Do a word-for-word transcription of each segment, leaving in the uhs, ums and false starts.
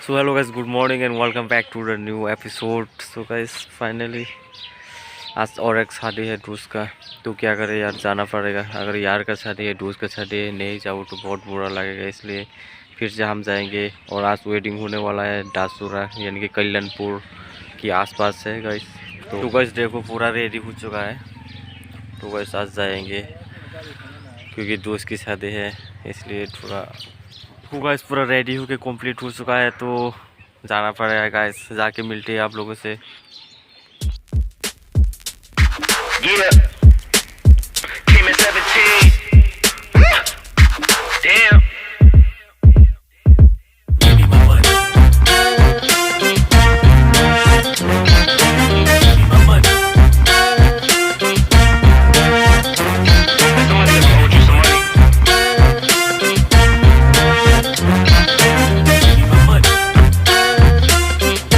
तो hello guys, good morning and welcome back to the new episode। So guys, finally आज और एक शादी है दोस्त का, तो क्या करें यार, जाना पड़ेगा। अगर यार का शादी है, दोस्त का शादी है, नहीं जाओ तो बहुत बुरा लगेगा, इसलिए फिर से हम जाएंगे। और आज वेडिंग होने वाला है दासुरा, यानी कि कल्याणपुर के आसपास है गाइस। तो, तो गाइस देखो, पूरा रेडी हो चुका है। तो गाइस आज जाएंगे, क्योंकि दोस्त की शादी है, इसलिए थोड़ा। तो गाइस पूरा रेडी होके कंप्लीट हो चुका है, तो जाना पड़ेगा गाइस, जाके मिलते हैं आप लोगों से। Yeah. Team is seventeen. Damn. Give me my money. Give me my money.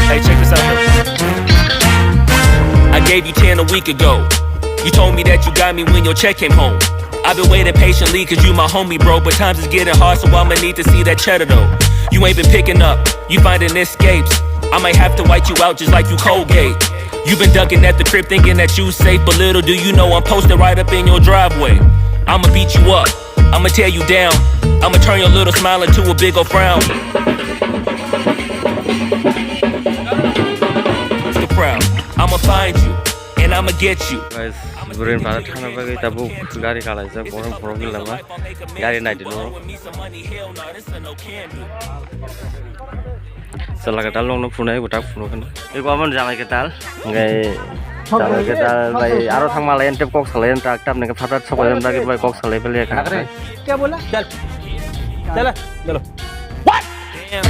Hey, check this out, though. I gave you ten a week ago. You told me that you got me when your check came home. I've been waiting patiently cause you my homie, bro. But times is getting hard, so I'ma need to see that cheddar, though. You ain't been picking up, you finding escapes. I might have to wipe you out just like you Colgate. You been ducking at the crib thinking that you safe, but little do you know I'm posted right up in your driveway. I'ma beat you up, I'ma tear you down, I'ma turn your little smile into a big ol' frown. The proud, I'ma find you, and I'ma get you. Guys, Buren para thana bagwi tabuk gari kalaijak, borok borok ni lama gari naidi no. Chwla kwtal nokno phunai, bo tak phunu kheno. Eko omo jamai kwtal. Hwnkhe jamai kwtal bai aro thangma lai, ente kok salai, ente tamni khe phatar sok lai, ente bai kok salai bele kha. Kya bola? Chal. Chala. Chalo. What? Damn.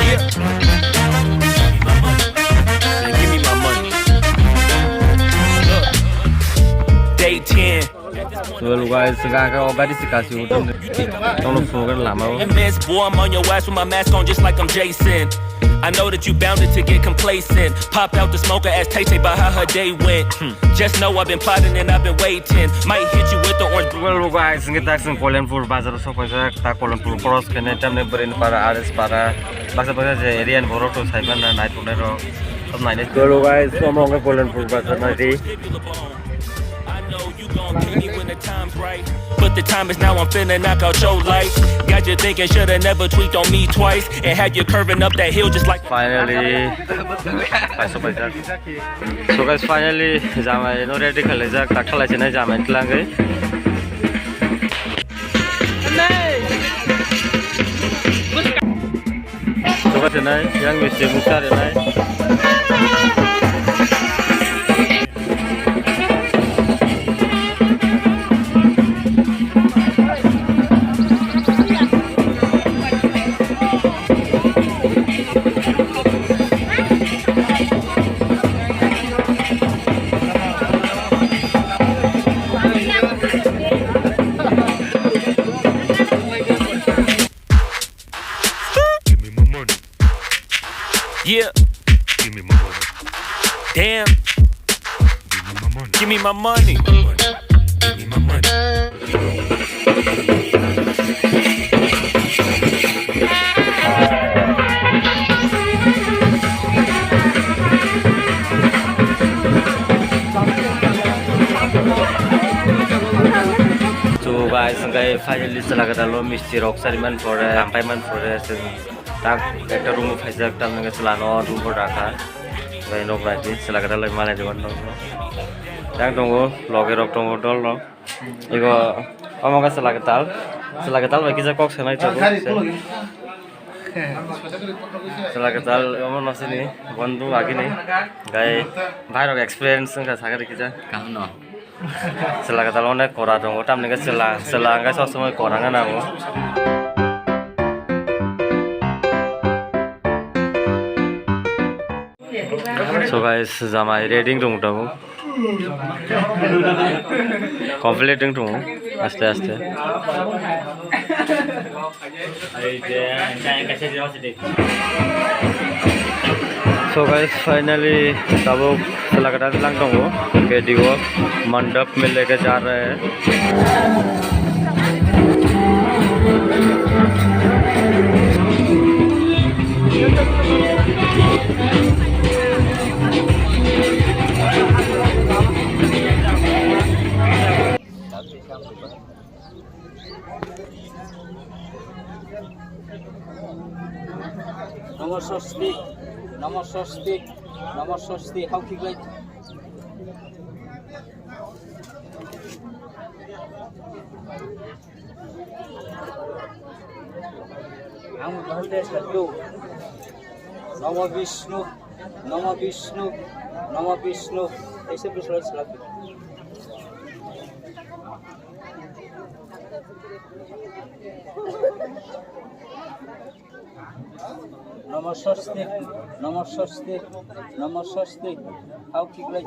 Yeah. Give me my money. Look. Day ten. Well, guys, ga ga o gari si kasi utan. Tono phone lama o. Miss, boy, I'm on your ass with my mask on just like I'm Jason. I know that you bounded to get complacent. Popped out the smoker as Tay Tay about how her day went. Hmm. Just know I've been plotting and I've been waiting. Might hit you with the orange. Well, guys, ngi tak sing Kolenpur bazar sok paisa, ta Kolenpur cross kene tamne Bren para, Ares para. Baksa baksa je area ni borok to saiman na nai tongnai rok. Tam nai ne. Well, guys, omo ngi Kolenpur bazar nai di. I know you gon' pay me when the time's right. But the time is now, I'm finna knock out your life. Got you thinking, shoulda never tweaked on me twice. And had you curving up that hill just like. Finally, paisa paisa. So guys, finally, jamai no ready khalai jak, tak khalai sinai jamai tlangwi. Choba se nai, yang misti mukta re nai. Give me my money. Yeah. Give me my money. Damn. Give me my money. Give me my money. Give me my money. So guys, hwnkhe finally chwla kwtal o misti rok chari man pore, hampai man pore, chwng tak ekta room o phaijak, tamni hwnkhe chwla no room o rakha. Hwnkhe nok naidi chwla kwtal bai malai rwmani nokno. Yang tongo, loge rok tongo, dol rok. Ego, omo khe chwla kwtal. Chwla kwtal bai kisa kok sanai tongo. Chwla kwtal omo no sini, bondhu agini. Gai bhai rok experience wngkha sakhe kisa. Kaham no. Chwla kwtal onek kora tongo, tamni khe chwla, chwla hwnkhe sob somoi kora wngna nango. So guys, jamai ready wng tongo tabuk. Complete wng tongo aste aste. So guys, finally tabuk chwla kwtal lang tongo. Ready o mandap mein leke ja rahe hain. Namo swasti, namo swasti, namo swasti. Hao khiklai. Ang bahal de satu. Namo Vishnu, namo Vishnu, namo Vishnu. Aise Vishnu sila. Namo swasti, namo swasti, namo swasti. Hao khiklai.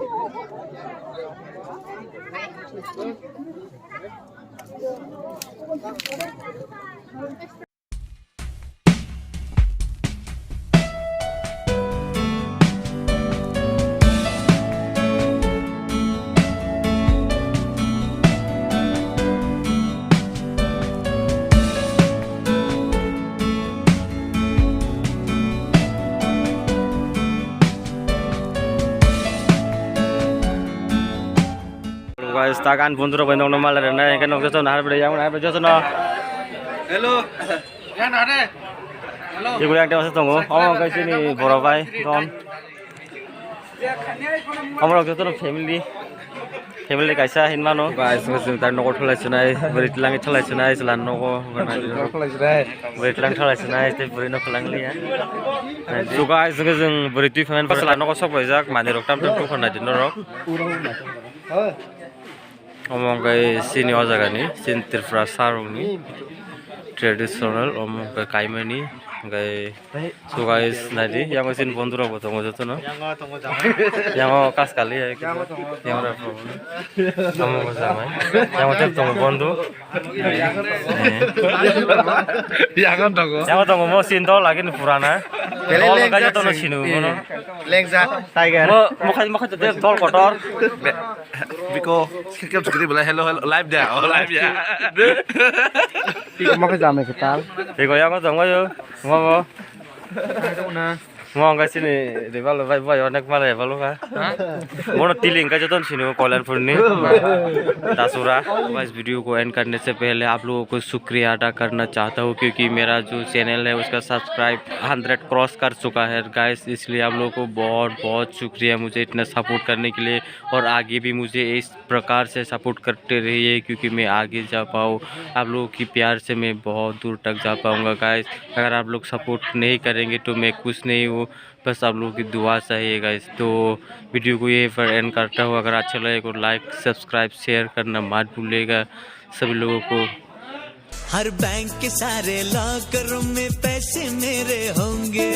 Guys, tagan bondurok bai nokno malai rwnai, hingke nok joto nahar bwrwi, yang nahar bwrwi joto no. Hello. Yang nahar. Hello. Ibu yang dewasa tongo, omo hingke chini boro bai, don. Omo rok joto no family, family kaisa hinmano. Guys, chwng tar nogo thalai swnai, bwrwi tlang thalai swnai, chwla nogo. Bwrwi tlang thalai swnai, tei bwrwi no kwlang liya. So guys, hingke chwng bwrwi twi phaimani bwsala nogo sok laijak, manwi rok tam tam tukhornai di norok. Omo hingke chini o jaga ni, chini Tripura sa rok ni traditional, omo hingke kaimani, hingke so guys, naidi, yango chini bondhu rok bo tongo joto no. Yango tongo jama. Yango kas kali hai. Yango tongo. Yango rok bo. Omo bo jamai. Yango tek tongo bondhu. Yango tongo. Yango tongo mo chini dol lagi ni purana. Dol lengja hingke joto no sini. Sinu mo no. Lengja. Tiger. Mo, mo khai, mo khai te dol kotor. Biko, skip skip skip bela hello hello live dia. Oh, live dia. Tiko mo khai jamai kwtal. Tiko yango tongo yo. Mo mo. Mo hingke chini rival bai bai onek male balo ka. Bono tiling ka joton sini Koilanpur ni. Dasura. Guys, video को एंड करने से पहले आप लोगों को शुक्रिया अदा करना चाहता हूँ, क्योंकि मेरा जो चैनल है उसका सब्सक्राइब हंड्रेड क्रॉस कर चुका है गाइस, इसलिए आप लोगों को बहुत बहुत शुक्रिया मुझे इतना सपोर्ट करने के लिए, और आगे भी मुझे इस प्रकार से सपोर्ट करते रहिए, क्योंकि मैं आगे जा पाऊँ, आप लोगों की प्यार से मैं बहुत दूर तक जा पाऊँगा गाइस। अगर आप लोग सपोर्ट नहीं करेंगे तो मैं कुछ नहीं हूँ, बस आप लोगों की दुआ चाहिए गाइस। तो वीडियो को यहीं पर एंड करता हूँ। अगर अच्छा लगे तो लाइक, सब्सक्राइब, शेयर करना मत भूलिएगा सभी लोगों को। हर बैंक के सारे लॉकर में पैसे मेरे होंगे।